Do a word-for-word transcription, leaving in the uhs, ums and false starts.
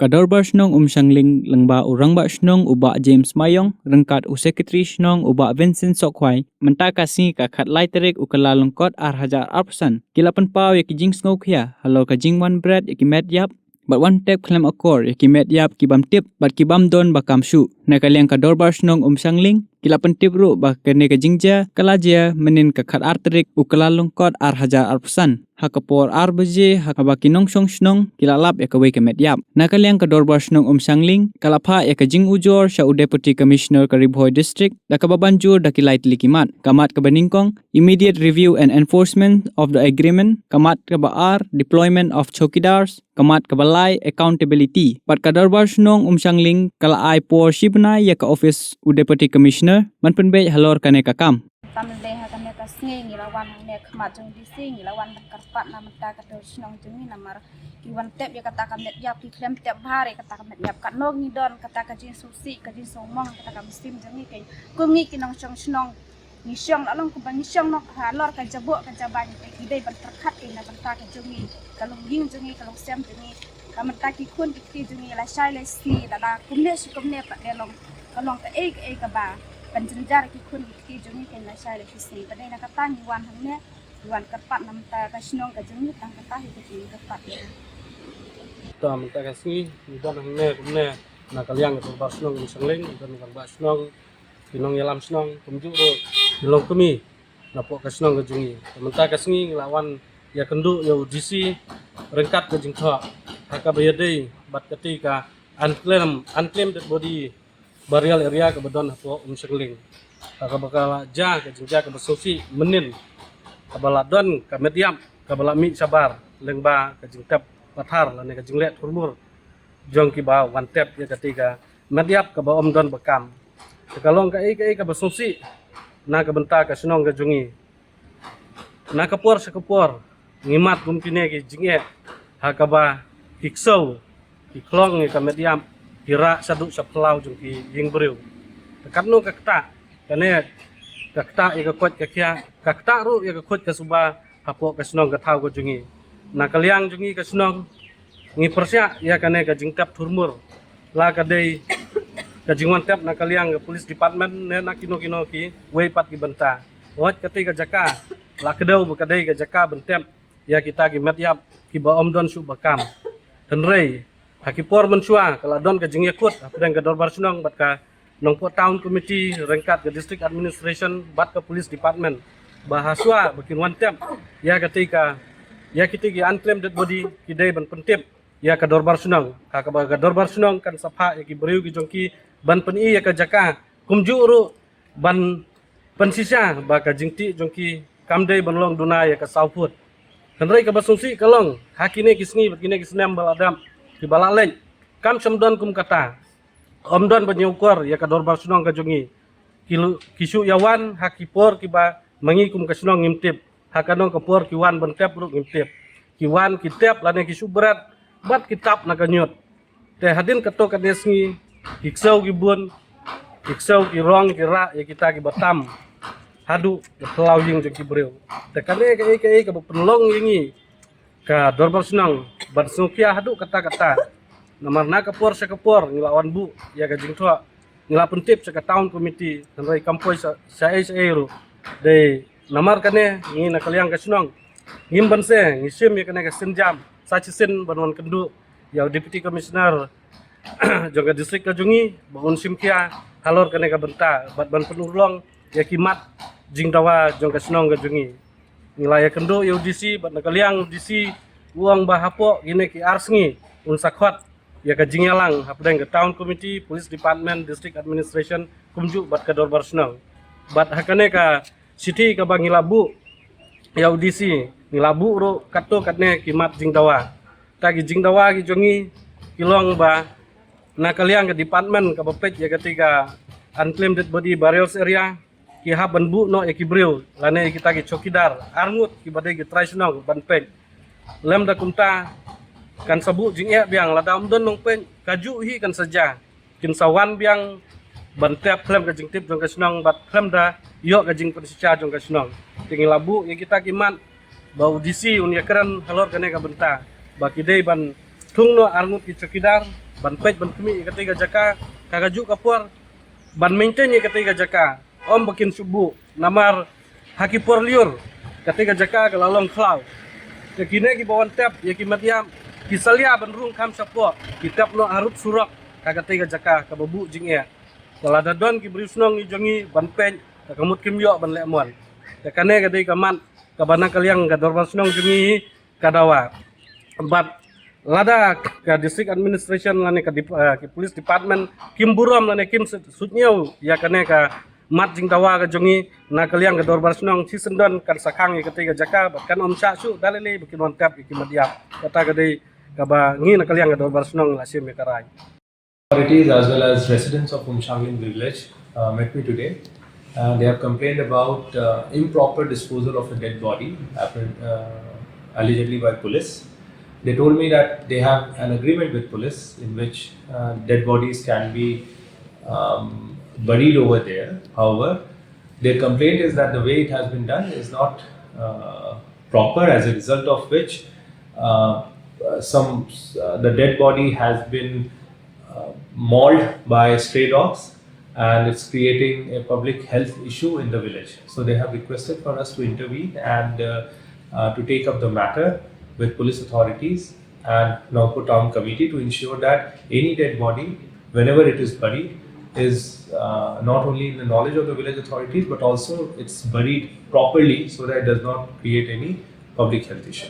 Ka Dorbar Shnong Umshangling lyngba u Rangbah Shnong u Bah James Mayong ryngkat u Secretary Shnong u Bah Vincent Sohkhwai, mynta ka sngi ka khatlai tarik u Kyllalyngkot ar hajar arphew san ki la pynpaw ïa ki jingsngewkhia halor ka jingwan bret ïa ki met ïap bad wan tep khlem akor ïa ki met ïap ki bym tip bad ki bym don ba kam shuh. Na ka liang ka Dorbar Shnong Umshangling ki la pyntip ruh ba kane ka jingjia ka la jia mynnin ka khatar tarik u Kyllalyngkot ar hajar arphew san ha ka por ar baje ha kaba ki nongshong shnong ki la lap ïa kawei ka met ïap. Na ka liang ka Dorbar Shnong Umshangling ka la phah ïa ka jingujor sha u Deputy Commissioner ka Ri Bhoi District da kaba ban jur da ki lai tylli ki mat. Ka mat kaba nyngkong, immediate review and enforcement of the agreement. Ka mat kaba ar, deployment of chowkidars. Ka mat kaba lai, accountability. Bad ka Dorbar Shnong Umshangling ka la ai por shi bnai ïa ka office u Deputy Commissioner ban pynbeit halor kane ka kam. Tam lei ha kane ka sngi ngi la wan hangne khmat jong D C, ngi la wan ban kyrpad na mynta ka Dorbar Shnong jong ngi namar ki wan tep ïa kata ka met ïap, ki khlem tep bha ïa kata ka met ïap. Katno ngi don kata ka jingsngewsih, ka jingsngewmong, kata ka mynsiem jong ngi, kane kum ngi ki nongshong shnong ngi shong la long kumba ngi shong noh halor ka jaboh ka jabaiñ, te ki dei ban pyrkhat ïa na bynta ka jong ngi, ka longïing jong ngi, ka longsem jong ngi. Ka mynta ki khun ki kti jong ngi lashai lashisngi lada kumne shi kumne pat dei long, ka long kaei kaei kaba pynjynjar ki khun ki kti jong ngi kin lashai lashisngi. Ka dei na kata ngi wan hangne, ngi wan kyrpad na mynta ka shnong ka jong ngi, tang kata hi ka jingkyrpad ïa. Ta mynta ka sngi ngi don hangne kumne na ka liang ka Dorbar Shnong Umshangling, ngi don na ka Rangbah Shnong, ki nongïalam shnong, kumjuh ruh ki longkmie napoh ka shnong ka jong ngi. Te mynta ka sngi ngi la wan ïakynduh ïa u D C ryngkat ka jingthoh ha kaba ïadei bad katei ka unclaim, unclaimed dead body burial area kaba don hapoh Umshangling. Ha kaba ka la jia ka jingjia kaba sngewsih mynnin, kaba la don ka met ïap kaba la mih shabar lyngba ka jingtep pathar lane ka jingleh thurmur jong kiba wan tep ïa katei ka met ïap kaba ym don ba kam. Te ka long kaei kaei kaba sngewsih na ka bynta ka shnong ka jong ngi. Na ka por sha ka por ngi mad kum kine ki jingeh ha kaba ki ksew ki khlong ïa ka met ïap, ki rah shaduh sha phyllaw jong ki ïing briew. Te katno ka ktah, kane ka ktah ïa ka koit ka khiah, ka ktah ruh ïa ka koit ka suba hapoh ka shnong ka thaw ka jong ngi. Na ka liang jong ngi ka shnong ngi pyrshah ïa kane ka jingtep thurmur, la ka dei ka jingwan tep na ka liang ka police department ne na kino kino kiwei pat ki bynta. Wat katei ka jaka la kdew ba ka dei ka jaka ban tep ïa kita ki met ïap kiba ym don shuh ba kam. Hynrei ha ki por mynshuwa ka la don ka jingïakut hapdeng ka Dorbar Shnong bad ka Nongpoh Town Committee ryngkat ka District Administration bad ka Police Department ba ha shuwa ba kin wan tep ïa katei ka, ïa kitei ki unclaimed dead body, ki dei ban pyntip ïa ka Dorbar Shnong. Ha kaba ka Dorbar Shnong kan sa phah ïa ki briew ki jong ki ban pyni ïa ka jaka, kumjuh ruh ban pynshisha ba ka jingtih jong ki kam dei ban long duna ïa ka saw phut. Hynrei kaba sngewsih ka long ha kine ki sngi bad kine ki snem ba la dep, kiba la leit, kam shym don kum kata. Ym don ba ñiewkor ïa ka Dorbar Shnong ka jong ngi. Ki lu, ki shu ïa wan ha ki por kiba ma ngi kum ka shnong ngim tip. Ha kano ka por ki wan ban tep ruh ngim tip. Ki wan ki tep lane ki shu bret bad ki tap na ka ñiut. Te hadien kato katne sngi ki ksew ki bun, ki ksew ki rong ki rah ïa kita kiba tam haduh ka phyllaw ïing jong ki briew. Te kane kaei kaei kaba pynlong ïa ngi ka Dorbar Shnong ban sngewkhia haduh katta katta. Namar na ka por sha ka por ngi la wan buh ïa ka jingthoh, ngi la pyntip sha ka Town Committee, hynrei kam poi sha, sha ei sha ei ruh. Dei namar kane ngi na ka liang ka shnong ngim banse, ngi shim ïa kane ka sienjam sa shisien ban wan kynduh ïa u Deputy Commissioner jong ka district ka jong ngi ba un shim khia halor kane ka bynta bad ban pynurlong ïa ki mat jingdawa jong ka shnong ka jong ngi. Ngi la ïakynduh ïa u D C bad na ka liang u D C u ong ba hapoh kine ki ar sngi un sa khot ïa ka jingïalang hapdeng ka Town Committee, Police Department, District Administration kumjuh bad ka Dorbar Shnong. Bad ha kane ka shithi kaba ngi la buh ïa u D C, ngi la buh ruh katto katne ki mat jingdawa. Ta ki jingdawa ki jong ngi ki long ba na ka liang ka department kaba peit ïa katei ka unclaimed dead body burials area, ki hap ban buh noh ïa ki briew lane ïa kita ki chowkidar arngut kiba dei ki trai shnong ban peit. Lymda kumta kan sa buh jingeh biang, lada ym don nongpeit kajuh hi kan sa jia. Kin sa wan biang ban tep khlem ka jingtip jong ka shnong bad khlem da ïoh ka jingpynshisha jong ka shnong. Te ngi la buh ïa kita ki mat ba u D C un ïakren halor kane ka bynta ba ki dei ban thung noh arngut ki chowkidar ban peit ban khmih ïa katei ka jaka, ka ka juh ka por ban maintain ïa katei ka jaka, ym ba kin shu buh. Namar ha ki por lyiur katei ka jaka ka la long khlaw. Te kine kiba wan tep ïa ki mat ïap ki salia ban rung kham shapoh, ki tep noh harud surok ha katei ka jaka kaba buh jingeh. Te lada don ki briew shnong ïa jong ngi ban peit, te ka mut kim ïoh ban leh mon. Te kane ka dei ka mat kaba na ka liang ka dorbar shnong jong ngi ka dawa. Bad lada ka district administration lane ka dip-, eh, ki police department kim burom lane kim sut-, sutñiew ïa kane ka mat jingdawa ka jong ngi, na ka liang ka dorbar shnong shisyndon kan sa khang ïa katei ka jaka bad kan ym shah shuh da lei lei ba kin wan tep ïa ki mat ïap. Kata ka dei kaba ngi na ka liang ka dorbar shnong la shim ïa ka rai. Authorities as well as residents of Umshangling village uh, met me today. Uh, they have complained about uh, improper disposal of a dead body, uh, allegedly by police. They told me that they have an agreement with police in which uh, dead bodies can be um, buried over there. However, their complaint is that the way it has been done is not uh, proper, as a result of which uh, some uh, the dead body has been uh, mauled by stray dogs, and it's creating a public health issue in the village. So they have requested for us to intervene and uh, uh, to take up the matter with police authorities and Nongpoh Town Committee to ensure that any dead body, whenever it is buried, is uh, not only in the knowledge of the village authorities, but also it's buried properly so that it does not create any public health issue.